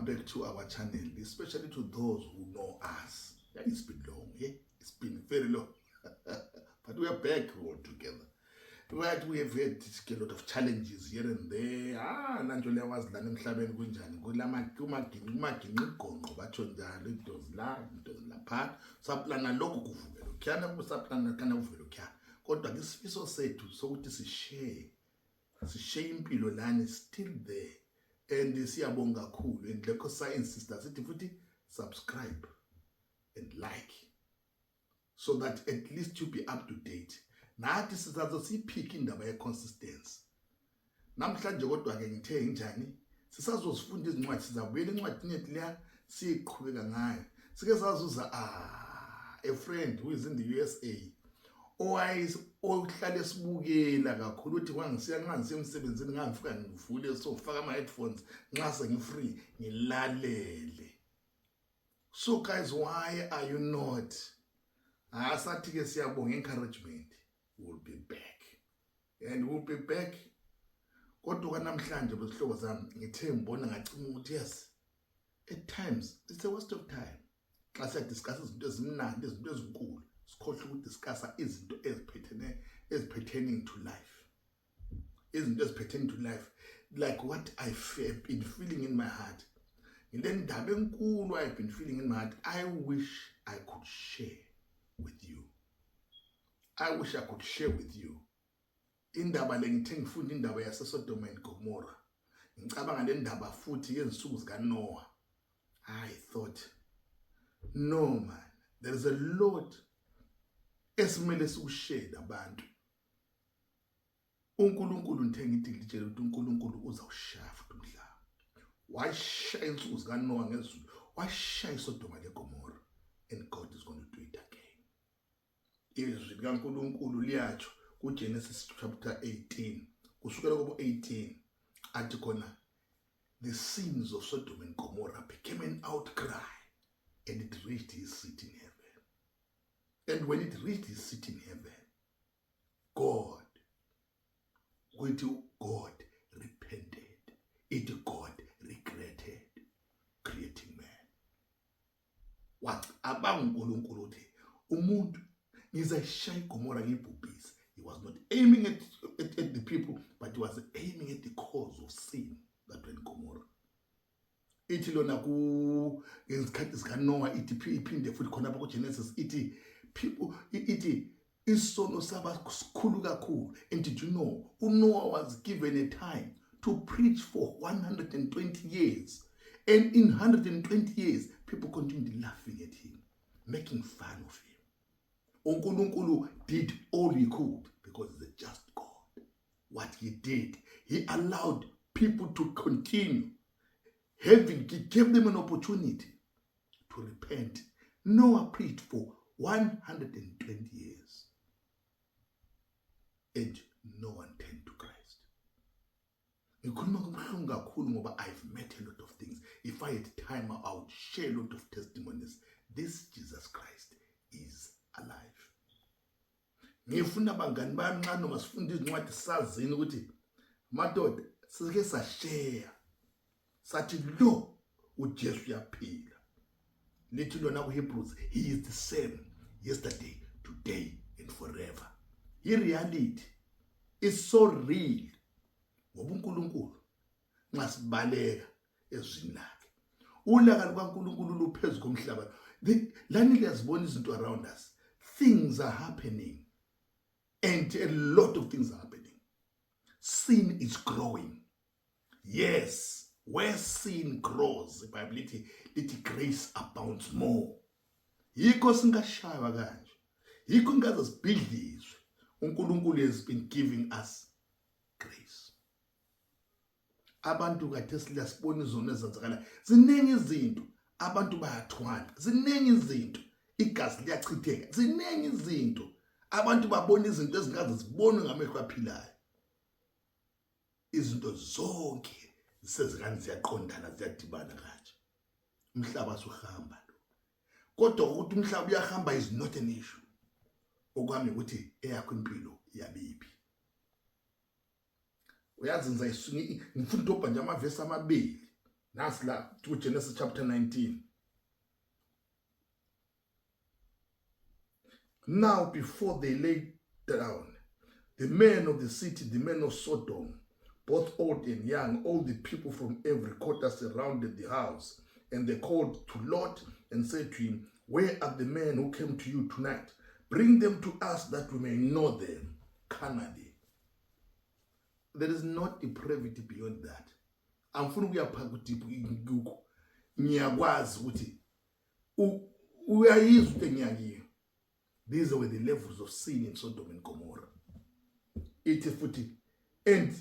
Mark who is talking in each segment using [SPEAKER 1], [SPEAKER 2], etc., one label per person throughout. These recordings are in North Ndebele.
[SPEAKER 1] welcome back to our channel, especially to those who know us. Yeah, it's been long, yeah? It's been very long. But we are back all together. Right, we have had a lot of challenges here and there. Nanjole was la emhlabeni kunjani. Kumagini igonqo batsho njalo into zilapha. Saplana lokho kuvukela. Kyana kusaplana kana uvelo kyana. Kodwa ke isifiso sethu sokuthi sishare impilo lani still there. And siyabonga kakhulu and lekho science sisters sithi futhi subscribe and like so that at least you be up to date. Nathi sizazo siphike indaba ye consistency. Namhlanje kodwa ke ngithe njani sisazozifunda izincwadi sizabuyela encwadini yethu leya siqhubeka ngayo. Sike sazuza a friend who is in the USA ohlala esibukela kakhulu uthi kwangisiya emsebenzini ngangifika ngivule so faka ama headphones nxa sengifree ngilalele. So guys, why are you not? Sathi ke siyabonga encouragement. We'll be back. And we'll be back. Kodwa namhlanje bezihlobo zami ngithe ngibona ngacima ukuthi yes, at times it's a waste of time. Xa siya discuss izinto ezimnandi, izinto ezinkulu, sikhohle ukudiscussa izinto eziphethe to life. Izinto eziphethe to life, like what I've been feeling in my heart. Ngile ndaba enkulu I've been feeling in my heart. I wish I could share with you. I wish I could share with you. Indaba le ngithe ngifunda indaba yase Sodom and Gomorrah. Ngicabanga le ndaba futhi yezinsuku zika Noah. I thought, no man, there is a lot esimele sikushare nabantu. uNkulunkulu ngithe ngithi ngitshela ukuthi uNkulunkulu uzawushaya futhi umhlaba. Washaya insuku zika Noah ngezulu. Washaya iSodom and Gomorrah, and God is going to do it again. Izwi likaNkulunkulu liyatsho kuGenesis chapter 18 kusukela kubo 18 athi khona the sins of Sodom and Gomorrah became an outcry and it reached his seat in heaven. And when it reached his seat in heaven, God repented. God regretted creating man. What about uNkulunkulu uthi umuntu ngizayishaya iGomorrah ngibhubhise. He was not aiming at the people, but he was aiming at the cause of sin that went Gomorrah. Ithi lona ku ngezikhathi zika Noah iphinde futhi khona lapha kuGenesis ithi people ithi isono saba sikhulu kakhulu. And did you know Noah was given a time to preach for 120 years, and in 120 years people continued laughing at him, making fun of him. uNkulunkulu did all he could because he's a just God. What he did, he allowed people to continue he gave them an opportunity to repent. Noah preached for 120 years and no one turned to Christ. Ngikhuluma kubuhlungu kakhulu ngoba I've met a lot of things. If I had time, I would share a lot of testimonies. This Jesus Christ is alive. Ngifuna abangani bami nxa noma sifunda izincwadi sazini ukuthi madoda sike sashare sathi lo uJesu uyaphila. Lithi lona kuHebrews, he is the same yesterday, today and forever. I reality is so real. Ngoba uNkulunkulu nxa sibaleka ezwini lakhe. Ulaka lukaNkulunkulu luphezulu komhlaba. Lani liyazibona izinto around us. Things are happening. And a lot of things are happening. Sin is growing. Yes, where sin grows, the Bible ithi grace abounds more. Yikho singashaywa kanje. Yikho ngaze sibhidlizwe. uNkulunkulu has been giving us grace. Abantu kade siyasibona izono ezenzakala. Ziningi izinto. Abantu bayathwala. Ziningi izinto. Igazi liyachitheka. Ziningi izinto. Abantu babona izinto ezingaze zibonwe ngamehlo aphilayo. Izinto zonke sezikani ziyaqondana ziyadibana kanje. Umhlaba suhamba lo. Kodwa ukuthi umhlaba uyahamba is not an issue. Okwami ukuthi eyakho impilo yabiphi. Uyazi ngizayisungi ngifuna ukubha nje amavesi amabili Nasi la to Genesis chapter 19. Now before they lay down, the men of the city, the men of Sodom, both old and young, all the people from every quarter surrounded the house. And they called to Lot and said to him, where are the men who came to you tonight? Bring them to us that we may know them carnally. There is not depravity beyond that. Angifuni ukuyapha ukuthi ngiyakwazi ukuthi uyayizwa into engiyakiyo. These were the levels of sin in Sodom and Gomorrah. Ithi futhi, and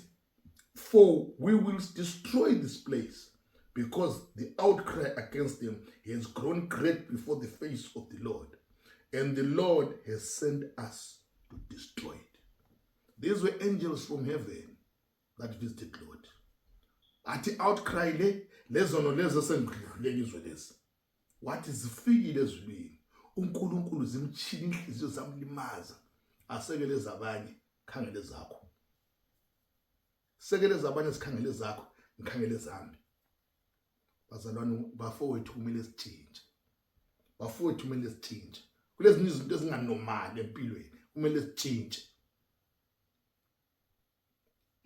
[SPEAKER 1] for we will destroy this place, because the outcry against them has grown great before the face of the Lord, and the Lord has sent us to destroy it. These were angels from heaven that visited Lord. Athi outcry le lezono lezo sengidlulekizwe lezi. What is zifikile ezulwini? uNkulunkulu zimtshila inhliziyo zamlimaza. Asekele zabanye, khangele zakho. Sekele zabanye zikhangele zakho, ngikhangele zami. Bazalwane bafowethu kumele sitshintshe. Bafowethu kumele sitshintshe. Kulezinye izinto ezinganormal empilweni, kumele sitshintshe.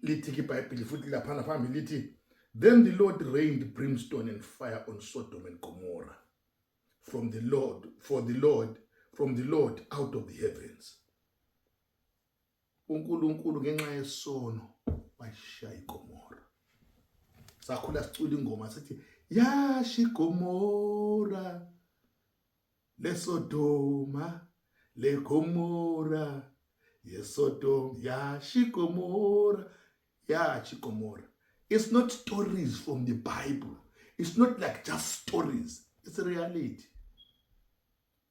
[SPEAKER 1] Lithi iBhayibheli futhi lapha phambili lithi, then the Lord rained brimstone and fire on Sodom and Gomorrah from the Lord out of the heavens. uNkulunkulu ngenxa yesono washaya iGomora. Sakhula sicula ingoma sithi yasha iGomora leSodoma leGomora yeSodom yasha iGomora yasha iGomora. It's not stories from the Bible. It's not like just stories. It's a reality.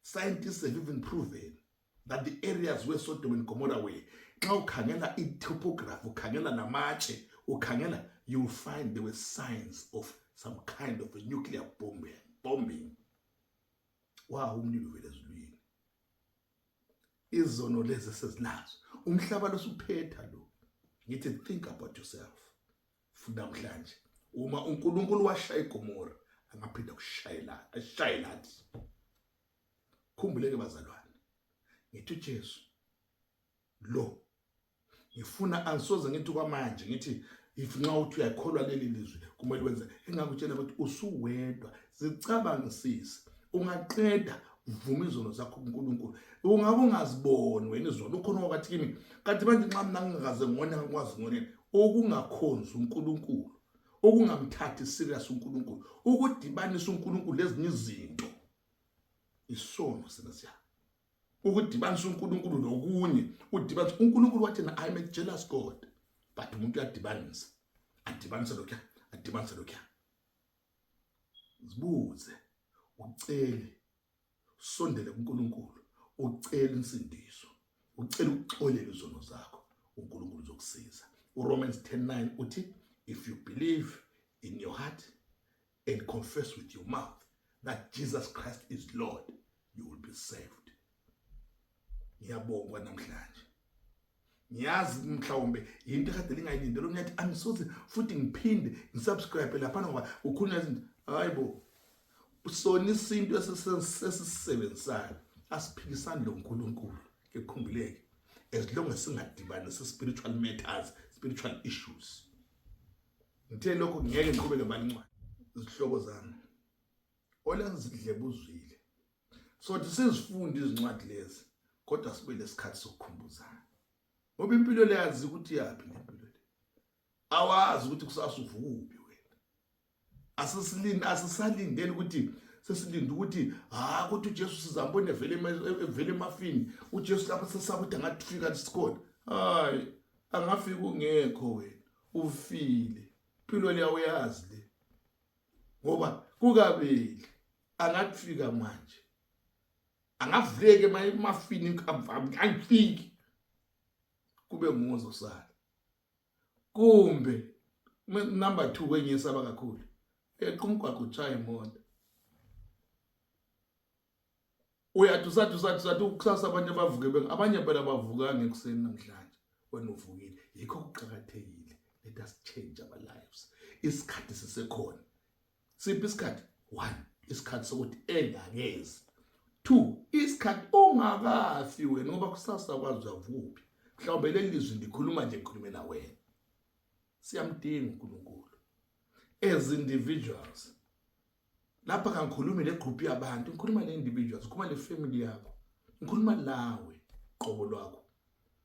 [SPEAKER 1] Scientists have even proven that the areas where Sodom and Gomorrah were, now ukhangela topography, ukhangela namatshe, ukhangela, you will find there were signs of some kind of a nuclear bombing. Wow, umlilo vele ezulwini. Izono lezi sesilazo. Umhlaba losuphetha lo. Ngithi think about yourself. Namhlanje uma uNkulunkulu washaya iGomora, angaphinda kushayela, ashayela lathi. Khumbuleke bazalwane. Ngithi uJesu lo ngifuna angisoze ngithi kwamanje ngithi if nxa uthi uyakholwa leli lizwi kumele wenze engakutshela ukuthi usuwedwa. Zicabangisise, ungaqeda vuma izono zakho kuNkulunkulu. Ungabe ungaziboni wena izono ukhona wakathi kimi kanti manje nxa mina ngingakaze ngone ngikwazi ngone okungakhonza uNkulunkulu, okungamthathi serious uNkulunkulu, ukudibanisa uNkulunkulu lezinye izinto isono senasiya. Ukudibanisa uNkulunkulu nokunye, udibanisa uNkulunkulu wathi na I am a jealous God, but umuntu uyadibanisa, adibanisa lokho, adibanisa lokho. Zibuze, ucele, sondele kuNkulunkulu, ucele insindiso, ucele ukuxolela izono zakho, uNkulunkulu uzokusiza. Romans 10:9 uthi, if you believe in your heart and confess with your mouth that Jesus Christ is Lord, you will be saved. Ngiyabonga namhlanje. Ngiyazi mhlawumbe into ekade lingayilindele umnyathi angisoze futhi ngiphinde ngisubscribe lapha ngoba ukhulunywa izinto hayibo usona isinto esisisebenzayo asiphikisani lo uNkulunkulu ekukhumbuleke as long as singadibanisa spiritual matters, spiritual issues. Ngithe lokho ngeke ngiqhubeke balincwane izihlobo zami olenza idlebe uzwile so sizifunde izincwadi lezi kodwa sibe lesikhathi sokukhumbuzana ngoba impilo leyazi ukuthi yapi impilo le awazi ukuthi kusasa uvukuphi wena asisalindele ukuthi sesilinde ukuthi ukuthi uJesu sizambone vele emafini uJesu lapha sesabuthi angathifika isikole hayi angafika ungekho wena ufile impilo le uyazi le ngoba kukabili angathifika manje angavuleke emafini angifiki kube nguzo sala kumbe number 2 kwenyesaba kakhulu equmgwaqo utshaya imoto uyathi ukusasa abantu abavuke abanye phela bavuka ngekuseni namhlanje wena uvukile yikho kuqhakathekile let us change our lives isikhathi sisekhona siphi isikhathi? 1 isikhathi sokuthi engakezi. 2 isikhathi ongakafi wena ngoba kusasa kwazi uyavuphi. Mhlawumbe lelizwi ndikhuluma nje ngikhulume na wena. Siyamdinga uNkulunkulu as individuals. Lapha kangikhulumi le group yabantu, ngikhuluma le individuals, ngikhuluma le family yakho. Ngikhuluma lawe qobo lwakho.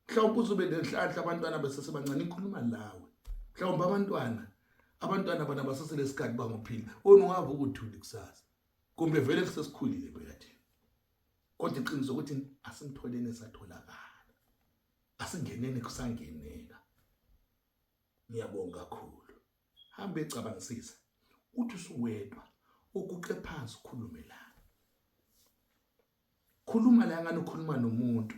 [SPEAKER 1] Mhlawumbe uzobe lenhlanhla abantwana besesebancane, ngikhuluma lawe. Mhlawumbe abantwana bana basasele isikhathi bangophila. Onungava ukuthuli kusasa. Kumbe vele kusesikhulile phakathi. Kodwa iqiniso ukuthi asimtholene esatholakala. Asingenene kusangeneka. Ngiyabonga kakhulu. Hambe ecabangisisa. Uthi usuwedwa ukuqe phansi ukhulume la. Khuluma la ngani ukhuluma nomuntu.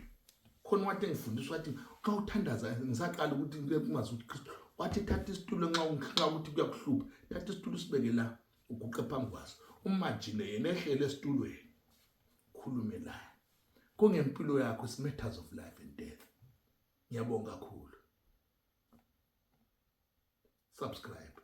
[SPEAKER 1] Khona wathi ngifundiswa wathi xa uthandaza ngisaqala ukuthi kungazi uKristu. Wathi thatha isitulo nxa ukuthi kuyakuhlupha. Thatha isitulo sibeke la uguqe phambi kwaso. Umagine yena ehlele esitulweni. Khulume la. Kungempilo yakho is matters of life and death. Ngiyabonga kakhulu. Subscribe.